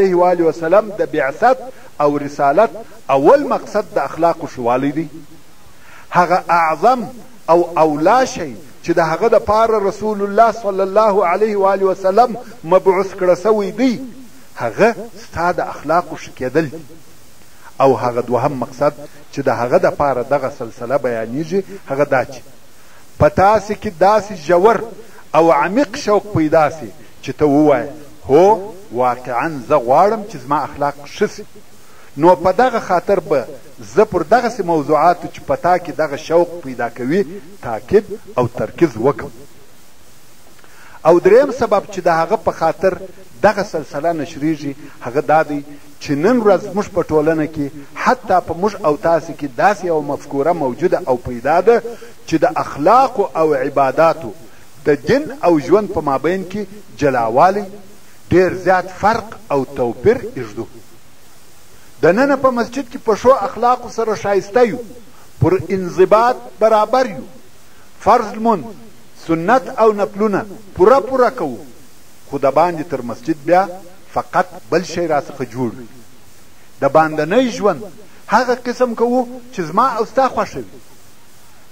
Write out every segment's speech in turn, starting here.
علیه و آله وسلم د بعثت او رسالت اول مقصد د اخلاقو ښه والی دی؟ هغه اعظم او اولی شی چې د هغه دپاره رسول الله صلی الله علیه و آله وسلم مبعوث کړه سوی دی، هغه ستا د اخلاقو ښه کېدل دي. او هغه دوهم مقصد چې د هغه دپاره دغه سلسله بیانیږي هغه دا چې په تاسې کې داسې ژور او عمیق شوق پیدا سي چې ته ووایې، هو واقعا زه غواړم چې زما اخلاق ښه سي. نو په دغه خاطر به زه پر دغسې موضوعاتو چې په تا کې دغه شوق پیدا کوي تاکید او ترکیز وکړم. او دریم سبب چې د هغه په خاطر دغه سلسله نشریږي هغه دا دی چې نن ورځ زموږ په ټولنه کې حتی په موږ او تاسې کې داسې یوه مفکوره موجوده او پیدا ده چې د اخلاقو او عباداتو د دین او ژوند په مابین کې جلاوالی، ډېر زیات فرق او توپیر ایږدو. دننه په مسجد کې په ښو اخلاقو سره ښایسته یو، پر انضباط برابر یو، فرض لمونځ، سنت او نفلونه پوره پوره کوو، خو دباندې تر مسجد بیا فقط بل شی راڅخه جوړ وي. د باندنی ژوند هغه قسم کوو چې زما او ستا خوښه وي.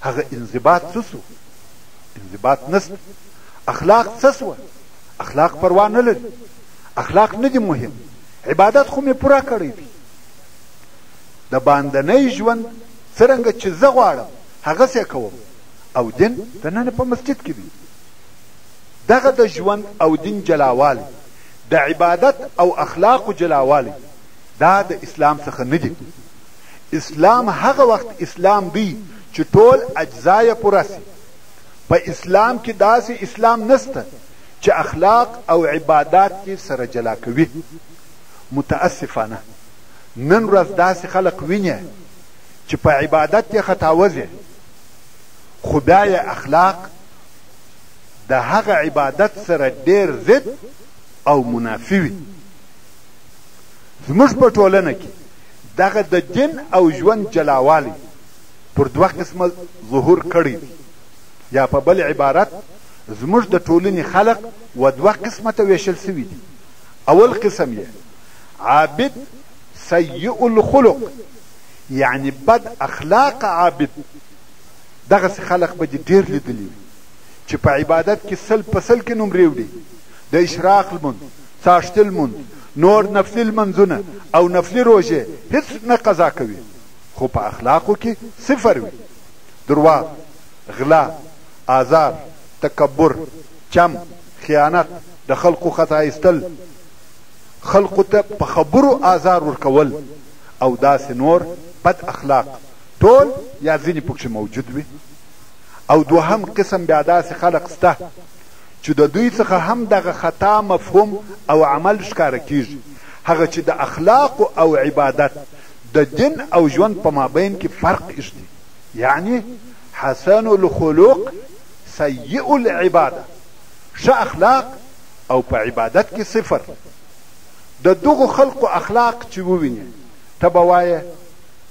هغه انضباط څه سو؟ انضباط نشته. اخلاق څه سوه؟ اخلاق پروا نه لري. اخلاق نه دي مهم. عبادت خو مې پوره کړی دی. د باندنی ژوند څرنګه چې زه غواړم هغسې کوم او دین دننه په مسجد کې دی. دغه د ژوند او دین جلاوالی، د عبادت او اخلاقو جلاوالی دا د اسلام څخه نه دي. اسلام هغه وخت اسلام دی چې ټول اجزا یې پوره سي. په اسلام کې داسې اسلام نسته چې اخلاق او عبادات دې سره جلا کوي. متاسفانه نن ورځ داسې خلق وینې چې په عبادت یې خطاوځي، خو بیا یې اخلاق د هغه عبادت سره ډېر ضد او منافي وي. زموږ په ټولنه کې دغه د دین او ژوند جلاوالی پر دوه قسمه ظهور کړی دی، یا په بل عبارت زموږ د ټولنې خلق و دوه قسمه ته ویشل سوي دي. اول قسم یې عابد سیء الخلق، یعنی بد اخلاق عابد. دغسې خلق به دې ډېر لیدلي وي چې په عبادت کې سل په سل کې نمرې وړي، د اشراق لمونځ، څاښتي لمونځ، نور نفلي لمونځونه او نفلي روژې هیڅ نه قضا کوي، خو په اخلاقو کې صفر وي. درواغ، غلا، آزار، تکبر، چم، خیانت، د خلقو خطا ایستل، خلقو ته په خبرو آزار ورکول او داسې نور بد اخلاق ټول یا ځینې پکښې موجود وي. او دوهم قسم بیا داسې خلق سته چې د دوی څخه هم دغه خطا مفهوم او عمل ښکاره کیږي، هغه چې د اخلاقو او عبادت د دین او ژوند په مابین کې فرق ایږدي، یعنی حسن الخلق سیء العباده، ښه اخلاق او په عبادت کې صفر. د دغو خلقو اخلاق چې ووینې ته به وایې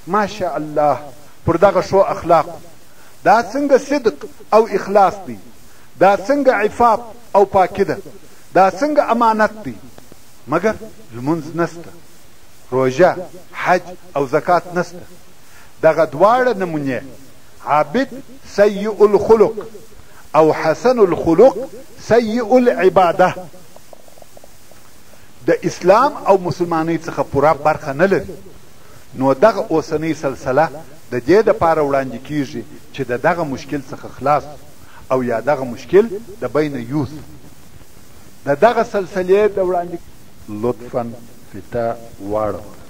ماشاء الله پر دغه ښو اخلاقو دا څنګه صدق او اخلاص دی، دا څنګه عفاف او پاکي ده، دا څنګه امانت دی، مګر لمونځ نسته، روژه، حج او زکات نسته. دغه دواړه نمونې عابد سیء الخلق او حسن الخلق سیء العباده د اسلام او مسلمانۍ څخه پوره برخه نه لري. نو دغه اوسنۍ سلسله د دې دپاره وړاندې کیږي چې د دغه مشکل څخه خلاص او یا دغه مشکل د بینه یوسو. د دغه سلسلې د وړاندې لطفا فیته واړوه.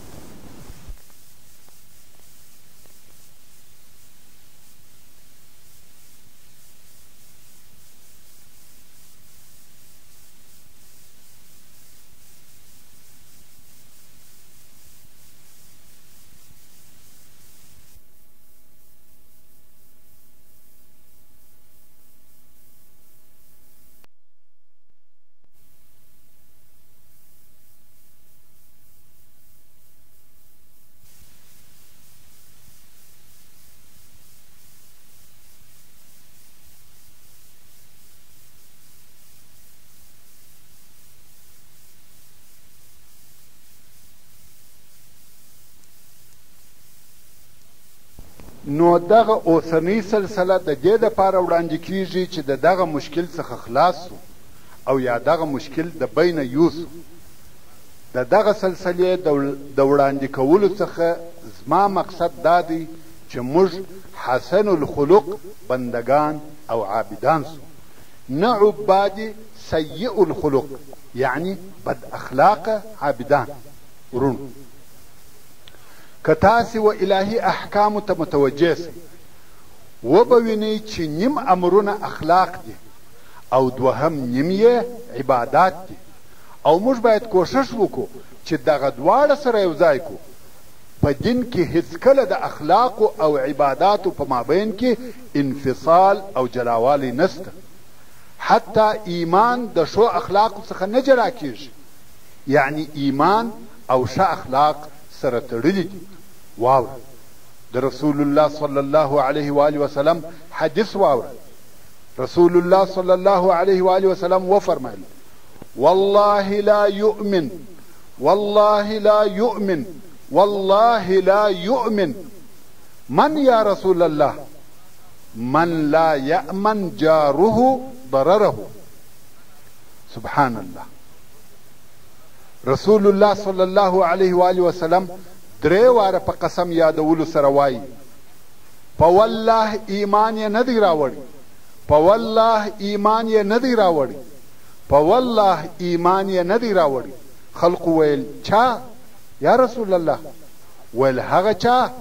نو دغه اوسنۍ سلسله د دې لپاره وړاندې کیږي چې د دغه مشکل څخه خلاص سو او یا دغه مشکل د بینه یوسو. د دغه سلسلې د وړاندې کولو څخه زما مقصد دا دی چې موږ حسن الخلق بندګان او عابدان سو، نه عباد سیء الخلق یعنی بد اخلاقه عابدان. وروڼو، که تاسې و الهي احکامو ته متوجه سئ، وبه وینئ چې نیم امرونه اخلاق دي او دوهم نیم یې عبادات دي، او موږ باید کوښښ وکړو چې دغه دواړه سره یو ځای کړو. په دین کې هیڅکله د اخلاقو او عباداتو په مابین کې انفصال او جلاوالی نشته. حتی ایمان د ښو اخلاقو څخه نه جلا کیږي، یعنی ایمان او ښه اخلاق سره تړلي دي. واوره، د رسول الله صلی الله علیه و آله وسلم حدیث واوره. رسول الله صلی الله علیه و آله وسلم وفرمایل: والله لا یؤمن، والله لا یؤمن، والله لا یؤمن. من یا رسول الله؟ من لا یأمن جاره ضرره. سبحان الله. رسول الله صلی الله علیه و آله وسلم درې واره په قسم یادولو سره وایي: په والله ایمان یې نه دی راوړی، په والله ایمان یې نه دی راوړی، په والله ایمان یې نه دی راوړی. خلقو ویل: چا یا رسول الله؟ ویل: هغه چا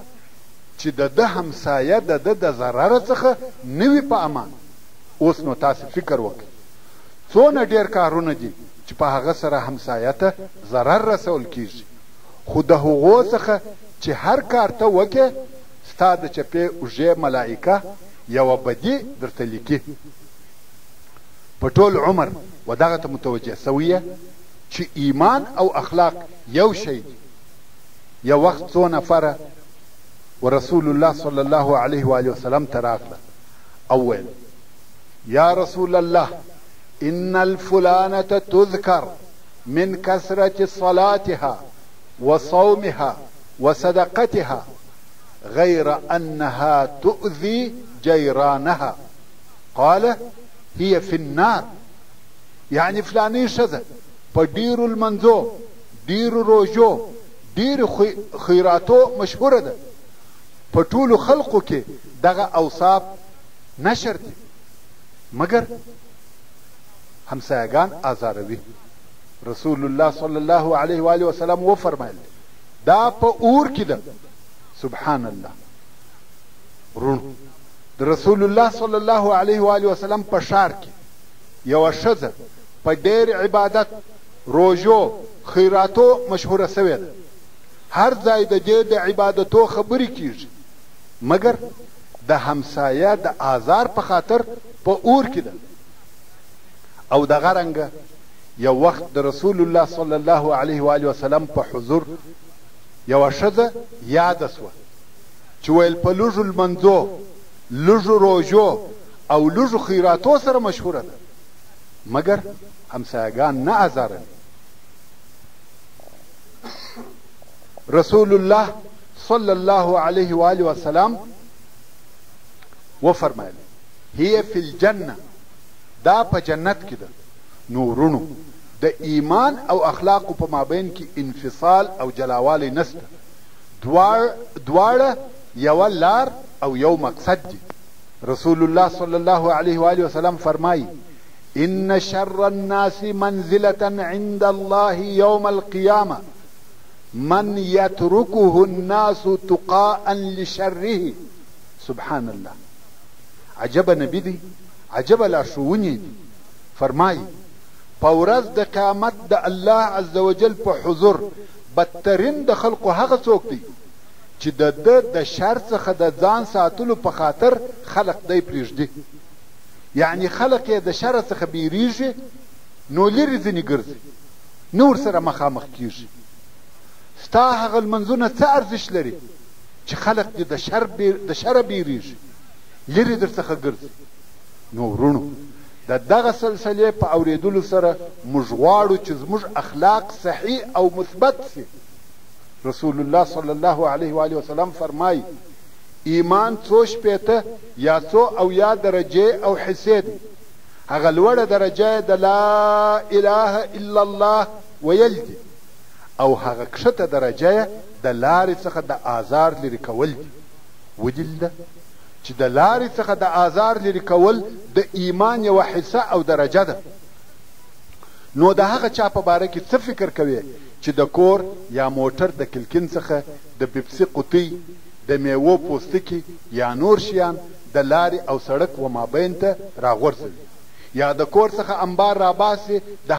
چې د ده همسایه د ده د ضرره څخه نه وي په امان. اوس نو تاسې فکر وکړئ څونه ډېر کارونه دي چې په هغه سره همسایه ته ضرر رسول کیږي، خو د هغو څخه چې هر کار ته وکې، ستا د چپې اوږې ملائکه یوه بدي درته لیکي. په ټول عمر و دغه ته متوجه سوی یې چې ایمان او اخلاق یو شی دي. یو وخت څو نفره و رسول الله صلی الله علیه و آله وسلم ته راغله او ویل: یا رسول الله، ان الفلانة تذکر من کثرة صلاتها وصومها وصدقتها غیر انها تؤذي جیرانها. قال: هي فی النار. یعنی فلانۍ ښځه په ډیرو لمنځو، ډیرو روژو، ډیرو خیراتو مشهوره ده، په ټولو خلقو کې دغه اوصاف نشر دي، مګر همسایګان آزاروي. رسول الله صلی الله علیه و آله وسلم وفرمایل: دا په اور کې ده. سبحان الله. وروڼو، د رسول الله صلی الله علیه و آله وسلم په ښار کې یوه ښځه په ډېر عبادت، روژو، خیراتو مشهوره سوې ده. هر ځای د دې د عبادتو خبرې کیږي، مګر د همسایه د آزار په خاطر په اور کې ده. او دغه رنګه یو وخت د رسول الله صلی الله علیه و آله وسلم په حضور یوه ښځه یاده سوه چې ویل په لږو لمنځو، لږو روژو او لږو خیراتو سره مشهوره ده، مګر همسایګان نه ازاروي. رسول الله صلی الله علیه و آله وسلم وفرمایل: هي فی الجنه، دا په جنت کې ده. نو وروڼو، د ایمان او اخلاقو په مابین کې انفصال او جلاوالی نشته، دواړه یوه لار او یو مقصد دي. رسول الله صلی الله علیه و آله وسلم فرمایي: ان شر الناس منزلة عند الله يوم القيامة من يتركه الناس تقاء لشره. سبحان الله. عجبه نبی دی، عجبه لارښوونې دي. فرمایي: په ورځ د قیامت د الله عز وجل په حضور بدترین د خلقو هغه څوک دی چې د ده د شر څخه د ځان ساتلو په خاطر خلق دی پرېږدي، یعنی خلق یې د شره څخه بیریږي نو لرې ځینې ګرځي، نه ورسره مخامخ کیږي. ستا هغه لمنځونه څه ارزش لري چې خلق دې د شره بیریږي، لرې درڅخه ګرځي؟ نو وروڼو، د دغه سلسلې په اورېدلو سره موږ غواړو چې زموږ اخلاق صحیح او مثبت سي. رسول الله صلی الله علیه و آله وسلم فرمایي: ایمان څو 60 یا څو 70 درجې او حصې دی. هغه لوړه درجه یې د لا اله الا الله ویل دي او هغه کښته درجه یې د لارې څخه د آزار لرې کول دي. ودې لیده چې د لارې څخه د آزار لرې کول د ایمان یوه حصه او درجه ده. نو د هغه چا په باره کې څه فکر کوې چې د کور یا موټر د کلکین څخه د پیپسي قوطۍ، د میوو پوستکي یا نور شیان د لارې او سړک و مابین ته راغورځوي یا د کور څخه انبار راباسي د.